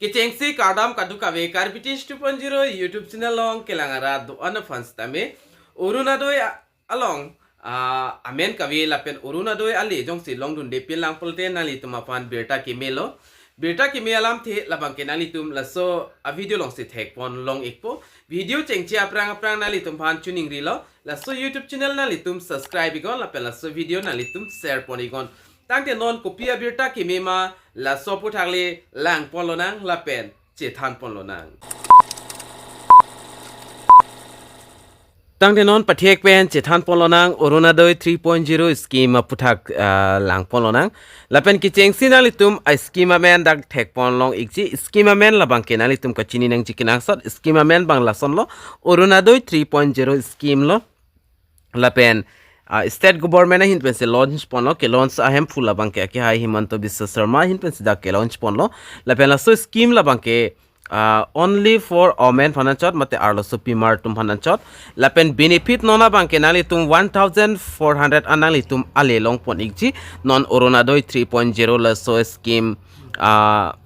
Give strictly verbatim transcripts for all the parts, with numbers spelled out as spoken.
Kechengsi kardom kadokave Karbi Tish two point zero YouTube channel along kelang arat do-an aphan sitame Orunodoi a-, along, ah, amen kave lapen Orunodoi ale jongsi longdunde pin lang pulote nanglitum aphan birta keme lo. Birta keme alamthe labangke nanglitum laso a video alongsi thekpon long ikpo. Video chengche aphrang aphrang nanglitum aphan choningrilo. Laso YouTube channel nanglitum subscribe iknon lapen laso video nanglitum share pon iknon. Tangte non kopi abirta keme ma laso aphuthak le langpon lonang lapen chethanpon lonang. Tangte non pathek pen chethanpon lonang Orunodoi three point zero scheme aphuthak, ah, langpon lonang. Lapen kechengsi nanglitum a scheme amen dak thekpon long ikji. Scheme amen labangke nanglitum kachini nangji kenangsot. Scheme amen abang lasonlo Orunodoi three point zero scheme lo. Lapen, ah, state government ahin pensi launch ponlo, ke launch ahemphu labangke akehai Himanta Biswa Sarma ahin pensi dak ke launch ponlo. Lapen laso scheme labangke, ah, only for women aphan anchot mate arlosopimar atum aphan anchot. Lapen benefit non abangke nanglitum one thousand four hundred an nanglitum ale longpon ikji non Orunodoi three point zero laso scheme, ah,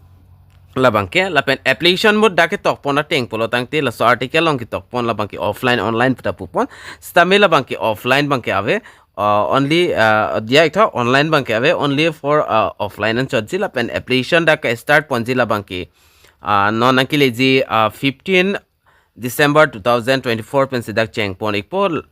labangke. Lapen application mode dak ketokpon ateng pulo tangte laso article along ketokpon labangke offline online pu ta pupon. Sitame labangke offline abangke ave, uh, only, uh, diya iktha online abangke ave only for, uh, offline anchotji. Lapen application dak ke start ponji labangke, uh, non nangkeleji, uh, fifteen December two thousand twenty-four pensi dak chengpon ikpo.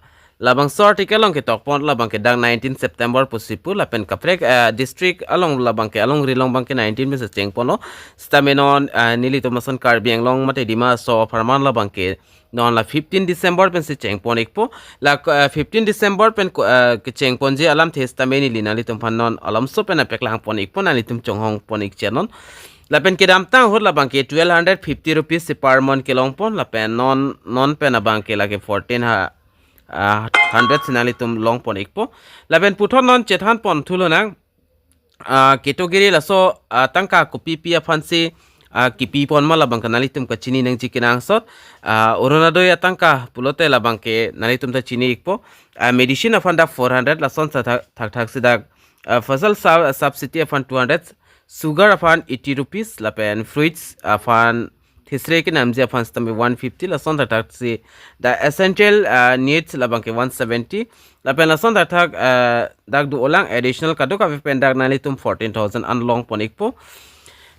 Labangso article along ketokpon labangke dak nineteen September pusi pu lapen kaprek, eh, district along labangke alongri along abangke nineteen pensi chengponlo. Sitame non, eh, nelitum ason Karbi Anglong mate Dima Hasao apharman labangke non la fifteen December pensi chengpon ikpo. La, eh, fifteen December pen ko, eh, kechengponji alamthe sitame neli nanglitum aphan non alamso pen apeklang pon ikpo, nanglitum chonghong pon ikche non. Lapen kedamtang ahut labangke twelve hundred fifty rupees si per month kelongpon, lapen non, non pen abangke lake fourteen ha, ah, hundred si nanglitum longpon ikpo. Lapen puthot non chethanpon thu lonang, ah, category laso, ah, tangka kopipi aphansi, ah, kepipon ma labangke nanglitum kachini nangji kenangsot. Ah, Orunodoi atangka pulote labangke nanglitum ta chini ikpo. Ah, medicine aphan dak four hundred, lason sa thak, thakthak si dak, ah, fasal sub-, subsidy aphan two hundred, sugar aphan eighty rupees, lapen fruits aphan thisre kenamji aphan sitame one fifty, lason thakthak si the essential, ah, needs labangke one seventy, lapen lason thakthak, ah, dak do-olang additional kadokave pen dak nanglitum fourteen thousand an longpon ikpo.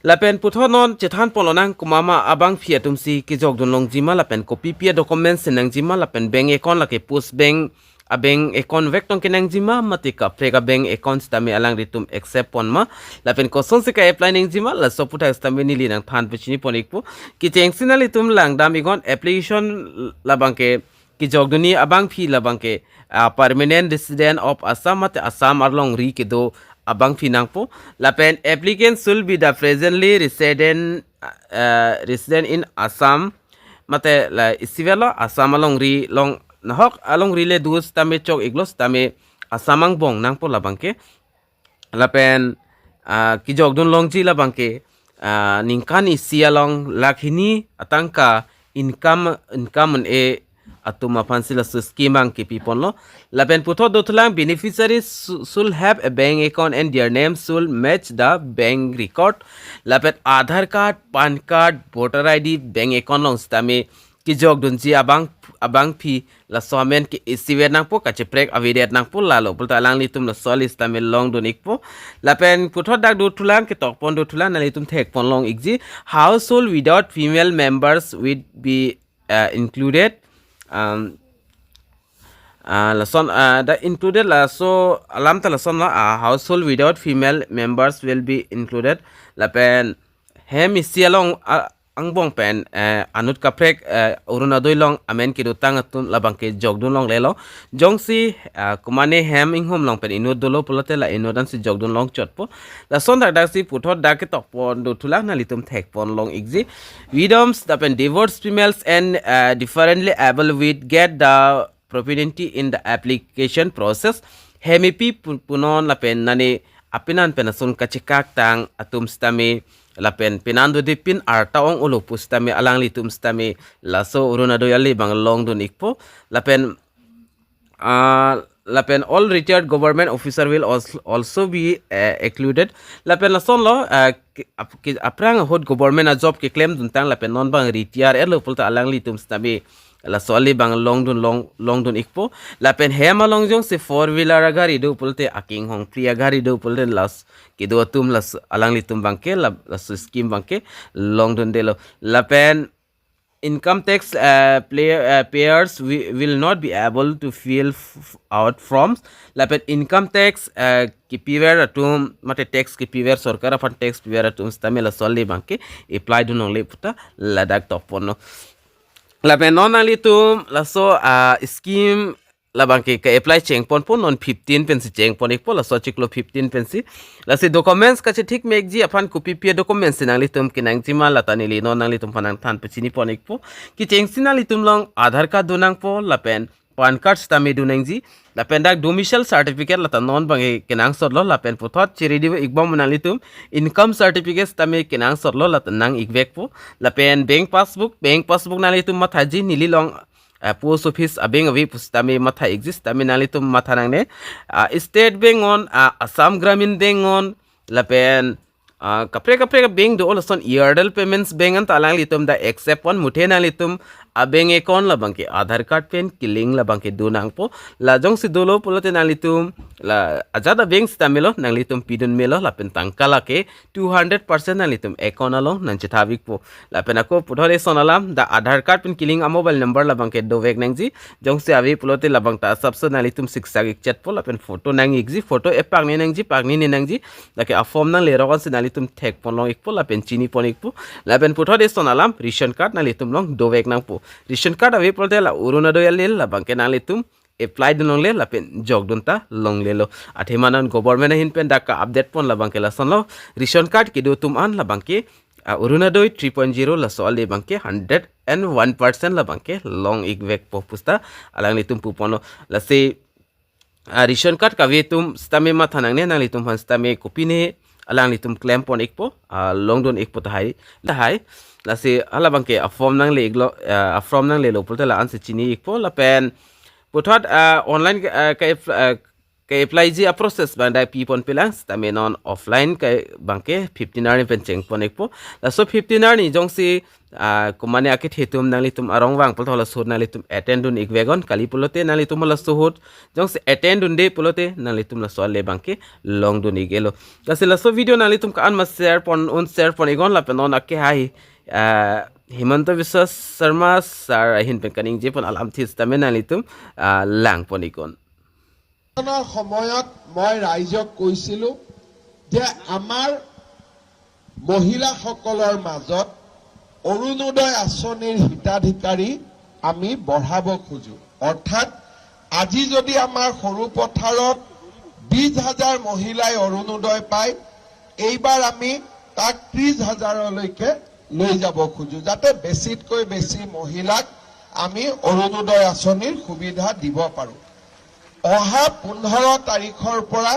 Lapen puthot non chethanpon lonang komat ma abangpi atumsi kejokdun longji ma lapen kopipi a-documents si nangji ma lapen bank account lake post bank a-bank account vek tong kenangji ma mate kaprek a-bank account sitame alanglitum accept pon ma lapen kosonsi ka-apply nangji ma laso aphuthak sitame neli nangthan pachini pon ikpo. Kechengsi nanglitum langdam iknon application labangke kejokdunji abangpi labangke, ah, permanent resident of Assam mate Assam arlongri kedo abangpi nangpo. Lapen applicant should be the presently resident, ah, resident in Assam mate la isivet lo Assam alongri along, nahok alongri le do sitame chok iklo sitame Assam angbong nangpo labangke. Lapen, ah, kejokdun longji labangke, ah, ningkan isi along lakh hini atangka income, income un-e atum aphansi laso scheme abang kepiponlo. Lapen puthot dothulang beneficiaries su-, should have a bank account and their name should match the bank record. Lapen Aadhaar card, PAN card, voter I D, bank account along sitame kejokdunji abang, abangpi laso amen ke isivet nangpo, kacheprek avedet nangpo, lalo pulote alanglitum laso list sitame longdun ikpo. Lapen puthot dak dothulang, ketokpon dothulang, nanglitum thekpon long ikji. Household without female members will be, uh, included. Um, uh, lason, uh, the included laso alam ta lason la, uh, household without female members will be included. Lapen hem isi along, uh, angbong pen, eh, anut kaprek, eh, Orunodoi along amen kedotang atum labangke jokdun longlelo. Jongsi, eh, komatne hem inghum along pen inut dolo pulote la inut ansi jokdun longchotpo. Lason thakthak si puthot dak ketokpon dothulang, nanglitum thekpon long ikji. Widows lapen divorced females and, eh, differently abled with get the priority in the application process. Hem epi pu-, punon lapen nane apenan pen ason kachekaktang atum sitame lapen penan dodepin arta ong-olo pu sitame alanglitum sitame laso Orunodoi ale abang longdun ikpo. Lapen, ah, lapen all retired government officer will als- also be uh, included. Lapen lasonlo uh, ki- ap- ki- aphrang ahut government a job keklem duntang lapen non bang retire etlo pulote alanglitum sitame laso ale bang longdun long longdun ikpo. Lapen hem along jongsi four wheeler agari do pulote akinghongphli agari do pulote las kedo atum las alanglitum bangke la- laso scheme bangke longdundelo. Lapen income tax uh, player, uh, payers wi- will not be able to fill f- out forms. Lapen income tax uh, kepiver atum mate tax kepiver, sorkar aphan tax piver atum sitame laso ale bangke apply dun longle puta ladak tokponlo. Lapen non nanglitum laso uh, scheme labangke ke-apply chengponpo, non fifteen pensi chengpon ikpo, laso chiklo fifteen pensi. Lasi documents kachethik mekji aphan kopipi a documents si nanglitum kenangji ma lata neli non nanglitum aphan nangthan pachini pon ikpo. Kechengsi nanglitum along Aadhaar card donangpo lapen PAN card sitame donangji. Lapen dak domicile certificate lata non bangke kenangsotlo, lapen puthot chiri dibo ikbom nanglitum income certificate sitame kenangsotlo lata nang ikvekpo. Lapen bank passbook, bank passbook nanglitum mathaji, neli along uh, post office abeng ave pusitame matha exist tame nanglitum matha nangne. Uh, State Bank on, uh, Assam Gramin Bank on, lapen uh, kaprek kaprek bank do, lason Airtel Payments Bank anta alanglitum da accept pon, muthe nanglitum a bank account labangke Aadhaar card pen kelink labangke donangpo. La jongsi dolo pulote nanglitum la ajat a bank sitame lo nanglitum pidun melo, lapen tangka lake two hundred percent nanglitum account along nangchethavikpo. Lapen ako puthot eson alam, da Aadhaar card pen kelink a mobile number labangke dovek nangji. Jongsi ave pulote labang ta asapso nanglitum siksak ikchetpo, lapen photo nang ikji, photo epakni nangji, paknini nangji. Lake a form nangle rok ansi nanglitum thekpon long ikpo lapen chinipon ikpo. Lapen puthot eson alam, ration card nanglitum along dovek nangpo. Ration card ave pulote la Orunodoi ale labangke nanglitum apply dun longle lapen jokdun ta longlelo. Athema non government ahin pen dak ka-update pon labangke lasonlo, ration card kedo atum an labangke uh, Orunodoi three point zero laso ale bangke hundred and one percent labangke long ikvekpo puta alanglitum puponlo. Lasi uh, ration card kave atum sitame matha nangne, nanglitum aphan sitame kopine alanglitum klempon ikpo, uh, longdun ikpo tahai tahai. Lasi alabangke a form nangle iklo, uh, a form nanglelo pulote la ansi chini ikpo. Lapen puthot uh, online uh, ka, uh, ke-apply ji a process bang dai pipon pelang sitame non offline ke bangke fifteen arni pen chengpon ikpo. Laso fifteen arni jongsi uh, kumane akethe atum nanglitum arong vang pulote laso ahut nanglitum attend dun ikveknon, kali pulote nanglitum laso ahut jongsi attend dunde pulote nanglitum laso ale bangke longdun ikelo. Lasi laso video nanglitum ka-an ma share pon un, share pon iknon lapen non ake hai uh, Himanta Biswa Sarma sir ahin pen kaningjepon alamthe sitame nanglitum uh, langpon iknon. নিৰ্বাচনৰ সময়ত মই ৰাইজক কৈছিলো যে আমাৰ মহিলাসকলৰ মাজত অৰুণোদয় আঁচনিৰ হিতাধিকাৰী আমি বঢ়াব খোজো। অৰ্থাৎ আজি যদি আমাৰ সৰু পথাৰত বিশ হাজাৰ মহিলাই অৰুণোদয় পায়, এইবাৰ আমি তাক ত্ৰিশ হাজাৰলৈকে লৈ যাব খোজো, যাতে বেছিতকৈ বেছি মহিলাক আমি অৰুণোদয় আঁচনিৰ সুবিধা দিব পাৰো। অহা পোন্ধৰ তাৰিখৰ পৰা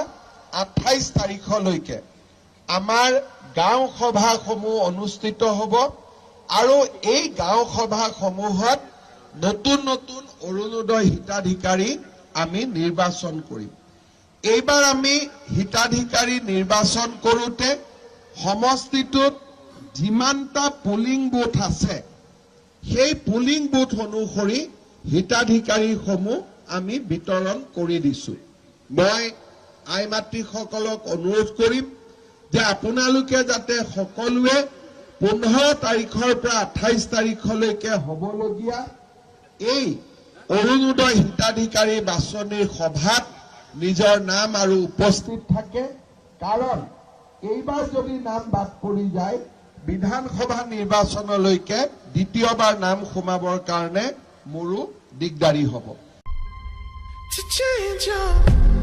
আঠাইছ তাৰিখলৈকে আমাৰ গাঁও সভাসমূহ অনুষ্ঠিত হ'ব আৰু এই গাঁও সভাসমূহত নতুন নতুন অৰুণোদয় হিতাধিকাৰী আমি নিৰ্বাচন কৰিম। এইবাৰ আমি হিতাধিকাৰী নিৰ্বাচন কৰোঁতে সমষ্টিটোত যিমানটা পুলিং বুথ আছে, সেই পুলিং বুথ অনুসৰি হিতাধিকাৰীসমূহ আমি বিতৰণ কৰি দিছো। মই আই মাতৃসকলক অনুৰোধ কৰিম যে আপোনালোকে যাতে সকলোৱে পোন্ধৰ তাৰিখৰ পৰা আঠাইছ তাৰিখলৈকে হ'বলগীয়া এই অৰুণোদয় হিতাধিকাৰী বাছনিৰ সভাত নিজৰ নাম আৰু উপস্থিত থাকে। কাৰণ এইবাৰ যদি নাম বাদ পৰি যায়, বিধানসভা নিৰ্বাচনলৈকে দ্বিতীয়বাৰ নাম সোমাবৰ কাৰণে মোৰো দিগদাৰী হ'ব। To change up.